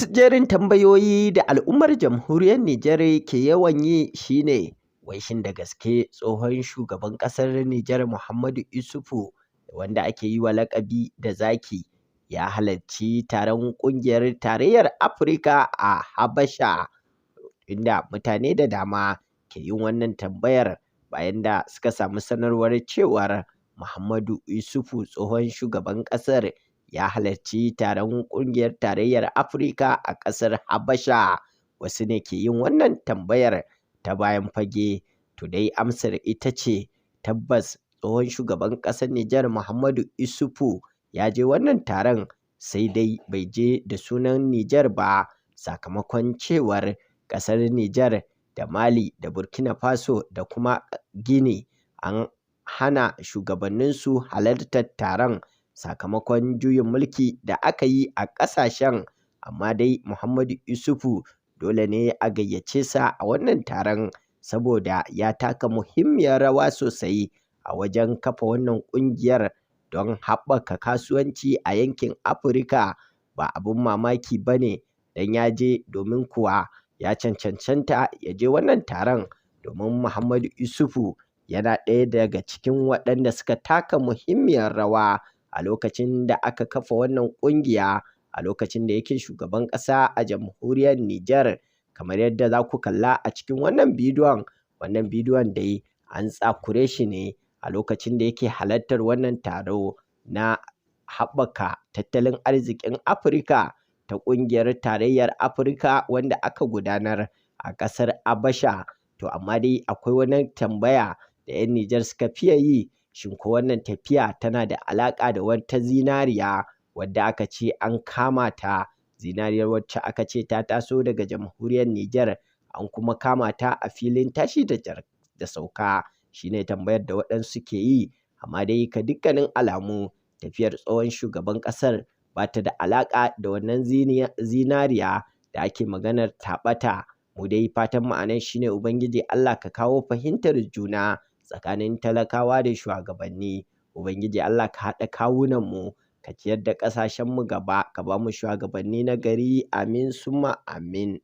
Wasu jerin tambayoyi da al'ummar jamhuriyar Nijar ke yawan yi shi ne, wai shin da gaske tsohon shugaban ƙasar Nijar Muhammadu Isufu, wanda ake yi wa laƙabi da Zaki, ya halarci taron ƙungiyar Tarayyar Afirka a Habasha, inda mutane da dama ke yin wannan tambayar bayan da suka samu sanarwar cewar Muhammadu Isufu, tsohon shugaban ƙasar, ya halarci taron ƙungiyar Tarayyar Afirka a ƙasar Habasha. Wasu ne ke yin wannan tambayar ta bayan fage. To dai amsar ita ce tabbas tsohon shugaban ƙasar Nijar Muhammadu Isufu ya je wannan taron, sai dai bai je da sunan Nijar ba, sakamakon cewar ƙasar Nijar da Mali da Burkina Faso da kuma Guinea an hana shugabanninsu halartar taron sakamakon juyin mulki da aka yi a ƙasashen. Amma dai Muhammadu Isufu dole ne a gayyace sa a wannan taron saboda ya taka muhimmiyar rawa sosai a wajen kafa wannan ƙungiyar don haɓaka kasuwanci a yankin Afirka. Ba abin mamaki ba ne don ya je, domin kuwa ya cancanta ya je wannan taron, domin Muhammadu Isufu yana ɗaya daga cikin waɗanda suka taka muhimmiyar rawa a lokacin da aka kafa wannan ƙungiya, a lokacin da yake shugaban ƙasa a jamhuriyar Nijar, kamar yadda za ku kalla a cikin wannan bidiyon. Wannan bidiyon dai an tsakure shi ne a lokacin da yake halartar wannan taro na haɓaka tattalin arzikin Afirka ta ƙungiyar Tarayyar Afirka wanda aka gudanar a ƙasar Habasha. To amma dai akwai wani tambaya da 'yan Nijar suka fiye yi, shin ko wannan tafiya tana da alaƙa da wata zinariya wadda aka ce an kama ta, zinariyar wacce aka ce ta taso daga jamhuriyar Nijar an kuma kama ta a filin tashi da sauka? Shine tambayar da waɗansu ke yi. Amma dai ka dukkanin alamu tafiyar tsohon shugaban ƙasar ba ta da alaƙa da wannan zinariya da ake maganar ta ɓata. Mu dai fatan mu a nan shine Ubangiji Allah ka kawo fahimtar juna tsakanin talakawa da shugabanni. Ubangiji Allah ka haɗa kawunan mu, ka ciyar da ƙasashen mu gaba, ka ba mu shugabanni na gari. Amin summa amin.